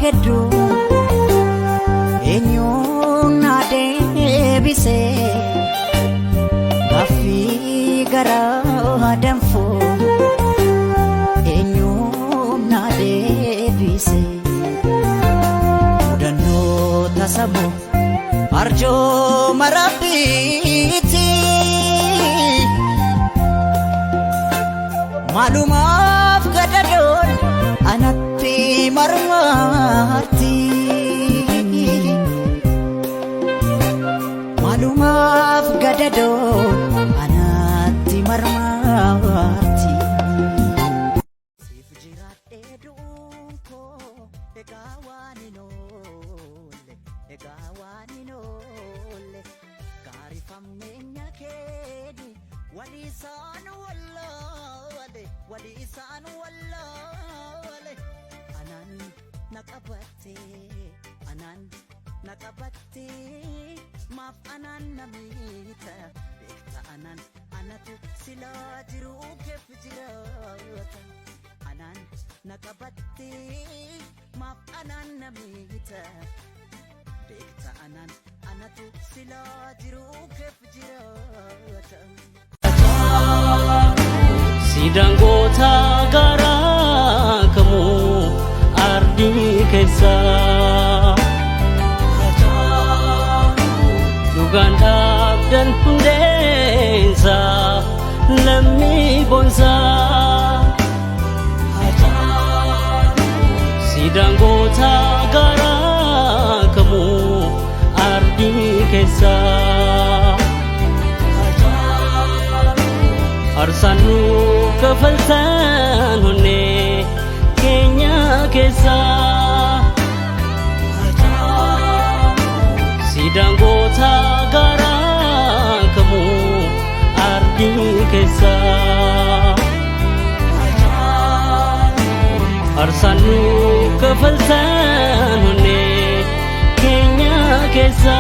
Gidduu eenyuun na deebisee gaaffii garaa danfuu eenyuun na deebisee mudannoo tasamu arjooma rabbiiti. Maalumaaf gadadoon anatti marmarti. Maalumaaf gadadoon anatti marmarti. Siif jiraadhee du'uun koo egaa waan hin oolle, egaa waan hin oolle. Gaarifamneenya keeni walii isaan wallaale, walii isaan wallaale. Anaan na qabatte, anaan na qabatte, maaf anaan na miita? Beekta anaan anatu silaa jiruu keef jiraata. Anaan na qabatte, maaf anaan na miita? Beekta anaan anatu silaa jiruu keef jiraata. Siidaan goota garaa kamuu ardii keessa. Dhugaan dhaabdan hundeensa lammii boonsaa. Siidaan goota garaa kamuu ardii keessa. Arsaan nu kafaltan honnee keenya keessa. Siidaan goota garaa kamuu ardii keessa. Arsaan nu kafaltan honnee keenya keessa.